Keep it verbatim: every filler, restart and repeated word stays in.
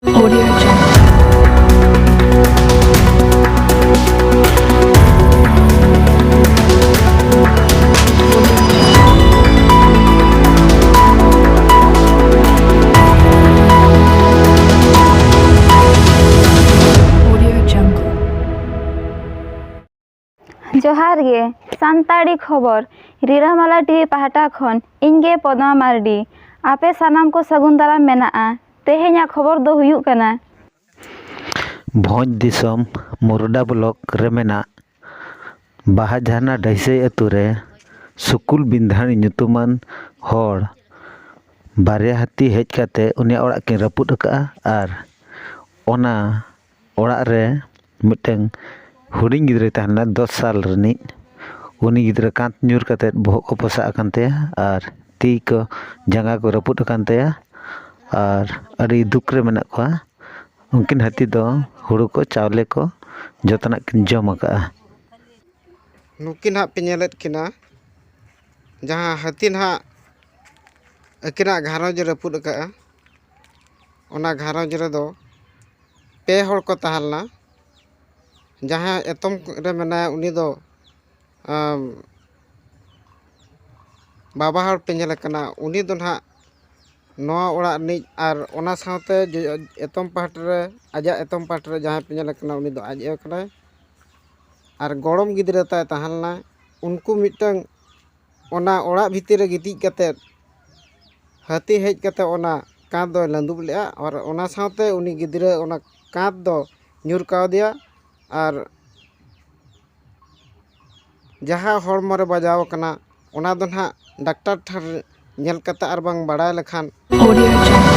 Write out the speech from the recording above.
Audio Jungle. Audio Jungle. ᱡᱚᱦᱟᱨ ᱜᱮ, ᱥᱟᱱᱛᱟᱲᱤ ᱠᱷᱚᱵᱚᱨ, ᱨᱤᱨᱟᱹᱢᱟᱞᱟ ᱴᱤᱵᱷᱤ ᱯᱟᱦᱴᱟ ᱠᱷᱚᱱ ᱤᱧ ᱜᱮ ᱯᱚᱫᱢᱟ ᱢᱟᱨᱰᱤ᱾ ᱟᱯᱮ ᱥᱟᱱᱟᱢ ᱠᱚ ᱥᱟᱹᱜᱩᱱ ᱫᱟᱨᱟᱢ ᱢᱮᱱᱟᱜᱼᱟ᱾ ᱛᱮᱦᱮᱧᱟᱜ ᱠᱷᱚᱵᱚᱨ ᱫᱚ ᱦᱩᱭᱩᱜ ᱠᱟᱱᱟ, ᱵᱷᱚᱸᱡᱽ ᱫᱤᱥᱚᱢ ᱢᱩᱨᱰᱟ ᱵᱞᱚᱠ ᱨᱮ ᱢᱮᱱᱟᱜ ᱵᱟᱦᱟ ᱡᱷᱟᱨᱱᱟ ᱰᱟᱹᱦᱤᱥᱟᱹᱭ ᱟᱹᱛᱩ ᱨᱮ ᱥᱩᱠᱩᱞ ᱵᱤᱱᱫᱷᱟᱱᱤ ᱧᱩᱛᱩᱢᱟᱱ ᱦᱚᱲ ᱵᱟᱨᱭᱟ ᱦᱟᱹᱛᱤ ᱦᱮᱡ ᱠᱟᱛᱮ ᱩᱱᱤᱭᱟᱜ ᱚᱲᱟᱜ ᱠᱤᱱ ᱨᱟᱹᱯᱩᱫ ᱟᱠᱟᱫᱼᱟ᱾ ᱟᱨ ᱚᱱᱟ ᱚᱲᱟᱜ ᱨᱮ ᱢᱤᱫᱴᱟᱝ ᱦᱩᱰᱤᱧ ᱜᱤᱫᱽᱨᱟᱹᱭ ᱛᱟᱦᱮᱸ ᱞᱮᱱᱟ, ᱫᱚᱥ ᱥᱟᱞ ᱨᱤᱱᱤᱡ᱾ ᱩᱱᱤ ᱜᱤᱫᱽᱨᱟᱹ ᱠᱟᱸᱛ ᱧᱩᱨ ᱠᱟᱛᱮ ᱵᱚᱦᱚᱜ ᱠᱚ ᱯᱚᱥᱟᱜ ᱟᱠᱟᱱ ᱛᱟᱭᱟ ᱟᱨ ᱛᱤ ᱠᱚ, ᱡᱟᱸᱜᱟ ᱠᱚ ᱨᱟᱹᱯᱩᱫ ᱟᱠᱟᱱ ᱛᱟᱭᱟ ᱟᱨ ᱟᱹᱰᱤ ᱫᱩᱠ ᱨᱮ ᱢᱮᱱᱟᱜ ᱠᱚᱣᱟ᱾ ᱩᱱᱠᱤᱱ ᱦᱟᱹᱛᱤ ᱫᱚ ᱦᱩᱲᱩ ᱠᱚ, ᱪᱟᱣᱞᱮ ᱠᱚ ᱡᱚᱛᱚᱱᱟᱜ ᱠᱤᱱ ᱡᱚᱢ ᱟᱠᱟᱫᱼᱟ᱾ ᱱᱩᱠᱤᱱ ᱦᱟᱸᱜ ᱯᱮ ᱧᱮᱞᱮᱫ ᱠᱤᱱᱟ, ᱡᱟᱦᱟᱸ ᱦᱟᱹᱛᱤ ᱱᱟᱦᱟᱜ ᱟᱹᱠᱤᱱᱟᱜ ᱜᱷᱟᱨᱚᱸᱡᱽ ᱨᱟᱹᱯᱩᱫ ᱟᱠᱟᱫᱼᱟ, ᱚᱱᱟ ᱜᱷᱟᱨᱚᱸᱡᱽ ᱨᱮᱫᱚ ᱯᱮ ᱦᱚᱲ ᱠᱚ ᱛᱟᱦᱮᱸ ᱞᱮᱱᱟ᱾ ᱡᱟᱦᱟᱸ ᱮᱛᱚᱢ ᱨᱮ ᱢᱮᱱᱟᱭᱟ, ᱩᱱᱤ ᱫᱚ, ᱟᱢ, ᱵᱟᱵᱟ ᱦᱚᱲ ᱯᱮ ᱧᱮᱞᱮ ᱠᱟᱱᱟ, ᱩᱱᱤ ᱫᱚ ᱱᱟᱦᱟᱜ ᱱᱚᱣᱟ ᱚᱲᱟᱜ ᱨᱤᱱᱤᱡ, ᱟᱨ ᱚᱱᱟ ᱥᱟᱶᱛᱮ ᱡᱚ-, ᱮᱛᱚᱢ ᱯᱟᱦᱴᱟ ᱨᱮ, ᱟᱡᱟᱜ ᱮᱛᱚᱢ ᱯᱟᱦᱴᱟ ᱨᱮ ᱡᱟᱦᱟᱸᱭ ᱯᱮ ᱧᱮᱞᱮ ᱠᱟᱱᱟ, ᱩᱱᱤ ᱫᱚ ᱟᱡ ᱟᱭᱳ ᱠᱟᱱᱟᱭ᱾ ᱟᱨ ᱜᱚᱲᱚᱢ ᱜᱤᱫᱽᱨᱟᱹ ᱛᱟᱭ ᱛᱟᱦᱮᱸ ᱞᱮᱱᱟ᱾ ᱩᱱᱠᱩ ᱢᱤᱫᱴᱟᱝ ᱚᱱᱟ ᱚᱲᱟᱜ ᱵᱷᱤᱛᱤᱨ ᱨᱮ ᱜᱤᱛᱤᱡ ᱠᱟᱛᱮᱫ ᱦᱟᱹᱛᱤ ᱦᱮᱡ ᱠᱟᱛᱮᱫ ᱚᱱᱟ ᱠᱟᱸᱛ ᱫᱚᱭ ᱞᱟᱹᱫᱩᱵ ᱞᱮᱫᱼᱟ᱾ ᱟᱨ ᱚᱱᱟ ᱥᱟᱶᱛᱮ ᱩᱱᱤ ᱜᱤᱫᱽᱨᱟᱹ ᱚᱱᱟ ᱠᱟᱸᱛ ᱫᱚ ᱧᱩᱨ ᱠᱟᱣᱫᱮᱭᱟ᱾ ᱟᱨ ᱡᱟᱦᱟᱸ ᱦᱚᱲᱢᱚ ᱨᱮ ᱵᱟᱡᱟᱣ ᱟᱠᱟᱱᱟ, ᱚᱱᱟ ᱫᱚ ᱱᱟᱦᱟᱜ ᱰᱟᱠᱛᱟᱨ ᱴᱷᱮᱱ ᱧᱮᱞ ᱠᱟᱛᱮ ᱟᱨ ᱵᱟᱝ ᱵᱟᱲᱟᱭ ᱞᱮᱠᱷᱟᱱ, Audio Jungle.